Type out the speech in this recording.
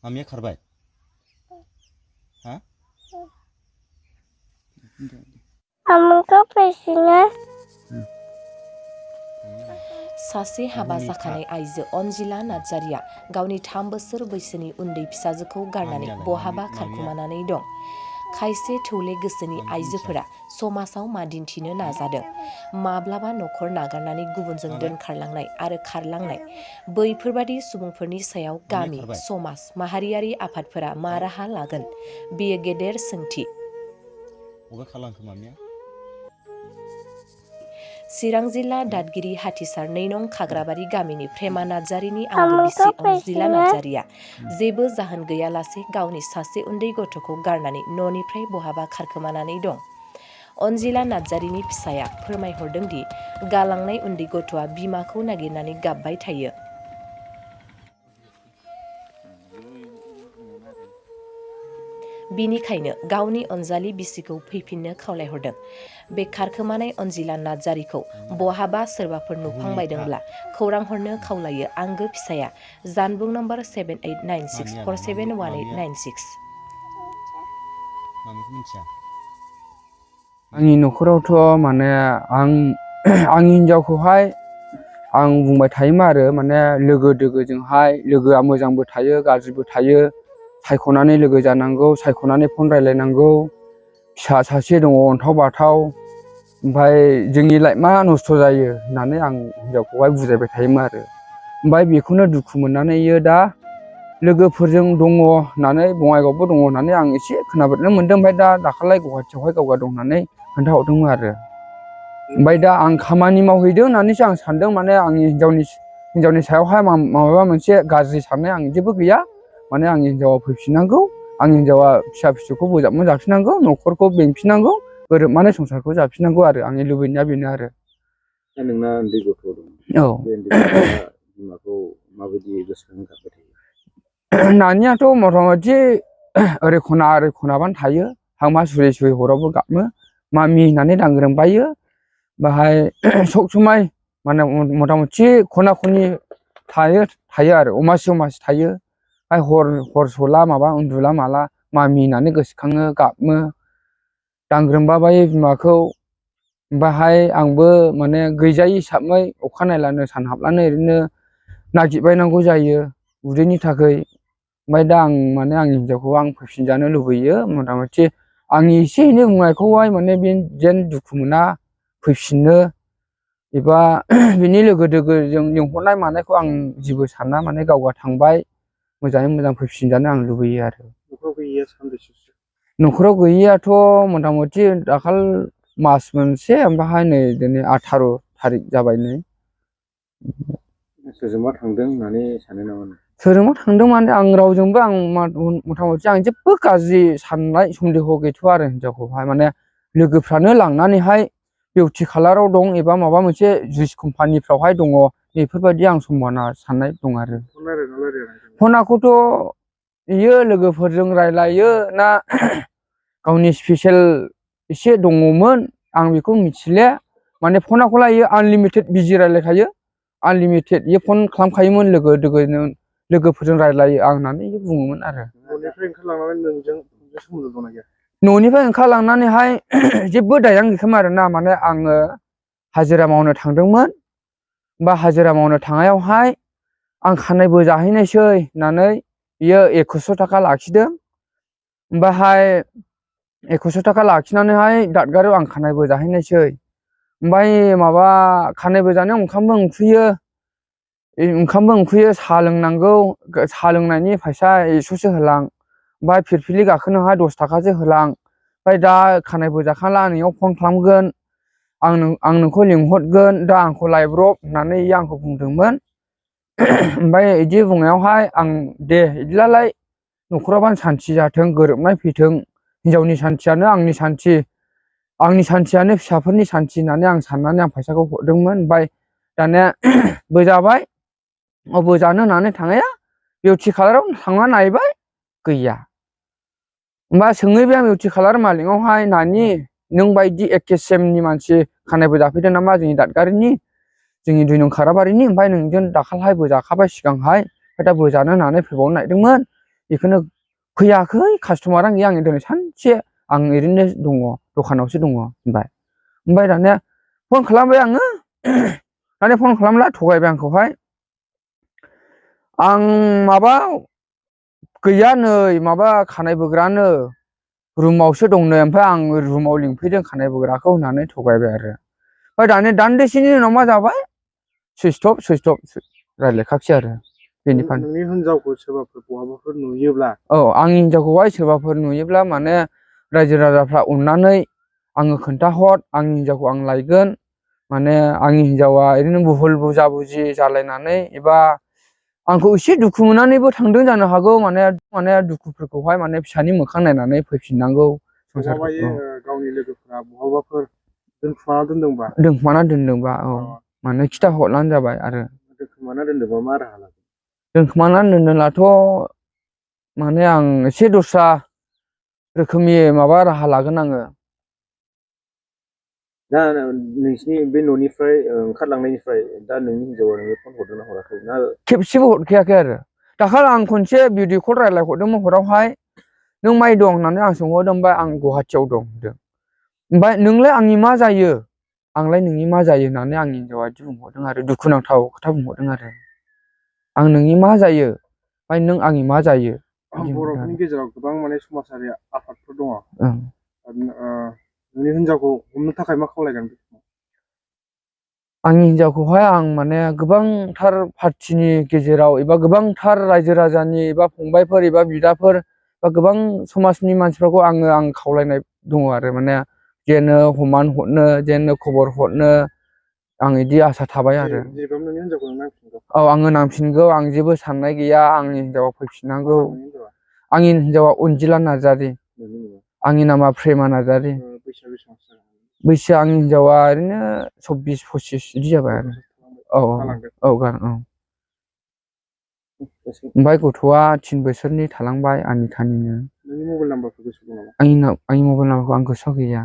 मामिया खारबाय हा आमुखौ फैसिनो सासे हाबा जाखानाय आइजो अनजिला नार्जारिया गावनि 3 बोसोर बैसोनि उन्दै फिसाजोखौ गारनानै बहाबा खारखुमानानै दं। खायसे थौले गोसोनि आइजोफोरा समाजाव मा दिन्थिनो नाजादों, माब्लाबा नखर नागारनानै गुबुनजों दोनखारलांनाय आरो खारलांनाय, बैफोरबादि सुबुंफोरनि सायाव गामि, समाज, माहारियारि आफादफोरा मा राहा लागोन, बेयो गेदेर सोंथि। चिरां जिल्ला दादगिरि हाथिसार 2 नं खाग्राबारि गामिनि प्रेमा नार्जारिनि आंगो बिसि अनजिला नार्जारिया जेबो जाहोन गैयालासे गावनि सासे उन्दै गथ'खौ गारनानै न'निफ्राय बहाबा खारखोमानानै दं। अनजिला नार्जारिनि फिसाया फोरमायहरदों दि गालांनाय उन्दै गथ'आ बिमाखौ नागिरनानै गाबबाय थायो। बिनिखायनो गावनि अनजालि बिसिखौ फैफिननो खावलायहरदों। बे खारखोमानाय अनजिला नार्जारिखौ बहाबा सोरबाफोर नुफ्लांबायदोंब्ला खौरां हरनो खावलायो आंगो फिसाया जानबुं नम्बर 7896471896। आंनि न'खरावथ' माने आंनि हिनजावखौहाय आं बुंबाय थायोमोन आरो माने लोगो दोगोजोंहाय लोगोआ मोजांबो थायो गाज्रिबो थायो, सायख'नानै लोगो जानांगौ, सायख'नानै फन रायलायनांगौ। फिसा सासे दङ अन्थाव बाथाव, ओमफ्राय जोंनि लाइफआ नस्थ' जायो होननानै आं हिनजावखौहाय बुजायबाय थायोमोन आरो। ओमफ्राय बेखौनो दुखु मोननानै दा लोगोफोरजों दङ होननानै बङाइगावबो दङ होननानै आं एसे खोनाबोनो मोन्दों। ओमफ्राय दा दाखालि गुवाहाटियावहाय गावगा दं होननानै खोन्थाहरदोंमोन आरो। ओमफ्राय दा आं खामानि मावहैदों होननानैसो आं सानदों, माने आंनि हिनजावनि सायावहाय माबा मोनसे गाज्रि साननाय आं जेबो गैया। माने आंनि हिनजावा फैफिननांगौ, आंनि हिनजावा फिसा फिसौखौ बोजाबना जाफिननांगौ, न'खरखौ बेंफिननांगौ, गोरोबनानै संसारखौ जाफिननांगौ आरो आंनि लुबैनाया बेनो आरो। दा नोंना उन्दै गथ' दं, औ बे उन्दै गथ'आ बिमाखौ माबायदि गोसोखांनो गाबबाय थायो? नानियाथ' मथा मथि ओरै खनाबानो थायो, हांमा सुरै सुरै हरावबो गाबो, मामि होननानै दांग्रोमबायो। बाहाय सब समाय माने मथा मथि खना खनि थायो आरो अमासि थायो। हर सला माबा उन्दुला माला मामि होननानै गोसोखाङो, गाबो, दांग्रोमबाबायो बिमाखौ। बाहाय आंबो माने गैजायि हिसाबै अखा नायब्लानो सान हाबब्लानो ओरैनो नागिरबायनांगौ जायो उदैनि थाखाय। ओमफ्राय दा आं माने आंनि हिनजावखौ आं फैफिनजानो लुबैयो। मथा मथि आंनि एसे एनै बुंनायखौहाय माने बे जेन दुखु मोना, फैफिनो एबा बिनि लोगो दोगोजों लिंहरनाय मानायखौ आं जेबो साना, माने गावगा थांबाय मोजाङै मोजां फैफिनजानो आं लुबैयो आरो। न'खराव गैयिया सानबेसेसो? न'खराव गैयियाथ' मथा मथि दाखाल मास मोनसे, ओमफ्राय नै दिनै 18 थारिख जाबाय नै। सोरजोंबा थांदों होननानै सानो नामा नों? सोरजोंबा थांदों माने आं रावजोंबो मथा मथि आं जेबो गाज्रि साननाय सन्देह गैथ'आ आरो हिनजावखौहाय। माने लोगोफ्रानो लांनानैहाय बिउटि पार्लाराव दं एबा माबा मोनसे जुइस कम्पानिफ्रावहाय दङ, बेफोरबायदि आं सम्भावना साननाय दं आरो। फनाखौथ' बियो लोगोफोरजों रायलायो ना गावनि स्पेसियेल एसे दङमोन आं बेखौ मिथिले। माने फनाखौलाय इयो आनलिमिटेड बिजि रायलायखायो, आनलिमिटेड इयो फन खालामखायोमोन लोगो दोगोनो, लोगोफोरजों रायलायो आं होननानै बुङोमोन आरो। न'निफ्राय ओंखारलांनानै नोंजों सोमोन्दो दंना गैया? न'निफ्राय ओंखारलांनानैहाय जेबो दायानो गैखायामोन आरोना। माने आङो हाजिरा मावनो थांदोंमोन, बा हाजिरा मावनो थांनायावहाय आं खानाय बोजाहैनायसै होननानै बियो 2100 थाखा लाखिदों। ओमफ्रायहाय 2100 थाखा लाखिनानैहाय दादगारियाव आं खानाय बोजाहैनायसै। ओमफ्राय माबा खानाय बोजानायाव ओंखामबो उखैयो, साहा लोंनांगौ, साहा लोंनायनि फैसा 100सो होलां, ओमफ्राय फिरफिलि गाखोनोहाय 10 थाखासो होलां। ओमफ्राय दा खानाय बोजाखांला नोंनियाव फन खालामगोन, आं नोंखौ लिंहरगोन, दा आंखौ लायब्रब होननानै आंखौ बुंदोंमोन। ओमफ्राय बिदि बुंनायावहाय आं दे बिदिब्लालाय न'खरावबानो सान्थि जाथों, गोरोबनाय फैथों, हिनजावनि सान्थियानो आंनि सान्थि, आंनि सान्थियानो फिसाफोरनि सान्थि होननानै आं साननानै आं फैसाखौ हरदोंमोन। ओमफ्राय दानिया बोजाबाय, बोजानो होननानै थांनाया बिउटि पार्लाराव थांना नायबाय गैया। होमबा सोंहैबाय आं बिउटि पार्लार मालिकनावहाय, नानि नों बायदि एखे सेमनि मानसि खानाय बोजाफैदों नामा जोंनि दादगारिनि, जोंनि 2 नं खाग्राबारिनि? ओमफ्राय नोंजों दाखालिहाय बोजाखाबाय सिगांहाय, ओमफ्राय दा बोजानो होननानै फैबावनो नागिरदोंमोन, बेखौनो फैयाखै कास्टमारानो गैया आंनि दिनै सानसे आं ओरैनो दङ दखानावसो दङ होनबाय ओमफ्राय दानिया फन खालामबाय आङो दानिया फन खालामला थगायबाय आंखौहाय आं माबा गैया नै माबा खानाय बोग्रानो रुमावसो दं नै ओमफ्राय आं रुमाव लिंफैदों खानाय बोग्राखौ होननानै थगायबाय आरो ओमफ्राय दानिया दान्दिसेनि उनाव मा जाबाय सुइस अफ रायज्लायखासै आरो बेनिफ्राय नोंनि हिनजावखौ सोरबाफोर बहाबाफोर नुयोब्ला औ आंनि हिनजावखौहाय सोरबाफोर नुयोब्ला माने रायजो राजाफ्रा अननानै आङो खोन्थाहर आंनि हिनजावखौ आं लायगोन माने आंनि हिनजावा ओरैनो बुहुल बुजा बुजि जालायनानै एबा आंखौ एसे दुखु मोननानैबो थांदों जानो हागौ माने दुखुफोरखौहाय माने फिसानि मोखां नायनानै फैफिननांगौ बहाबायो गावनि लोगोफोरा बहाबाफोर दोनखुमाना दोनदोंबा औ माने खिथाहरलानो जाबाय आरो दोनखुमाना दोनदोंबा मा राहा लागोन दोनखुमानानै दोनदोंब्लाथ' माने आं एसे दस्रा रोखोमनि माबा राहा लागोन आङो दा नोंसिनि बे न'निफ्राय ओंखारलांनायनिफ्राय दा नोंनि हिनजावा नोंनो फन हरदोंना हराखै ना खेबसेबो हरखायाखै आरो दाखालि आं खनसे भिडिअ कल रायज्लायहरदोंमोन हरावहाय नों माइ दं होननानै आं सोंहरदों ओमफ्राय आं गुवाहाटियाव दं होनदों ओमफ्राय नोंलाय आंनि मा जायो आंलाय नोंनि मा जायो होननानै आंनि हिनजावा बिदि बुंहरदों आरो दुखुनांथाव खोथा बुंहरदों आरो आं नोंनि मा जायो ओमफ्राय नों आंनि मा जायो बर'फोरनि गेजेराव गोबां माने समाजारि आफादफोर दङ नोंनि हिनजावखौ हमनो थाखाय मा खावलायगोन आंनि हिनजावखौहाय आं माने गोबांथार पार्टिनि गेजेराव एबा गोबांथार रायजो राजानि एबा फंबायफोर एबा बिदाफोर बा गोबां समाजनि मानसिफोरखौ आं खावलायनाय दङ आरो माने जेनो हमान हरनो जेनो खबर हरनो आं बिदि आसा थाबाय आरो औ आङो नांफिनगौ आं जेबो साननाय गैया आंनि हिनजावा फैफिननांगौ आंनि हिनजावा अनजिला नार्जारि आंनि नामा प्रेमा नार्जारि बैसोआ आंनि हिनजावा ओरैनो 24-25 बिदि जाबाय आरो ओमफ्राय गथ'आ 3 बोसोरनि थालांबाय आनिथानिनो आंनि मबाइल नाम्बारखौ आं गोसोआव गैया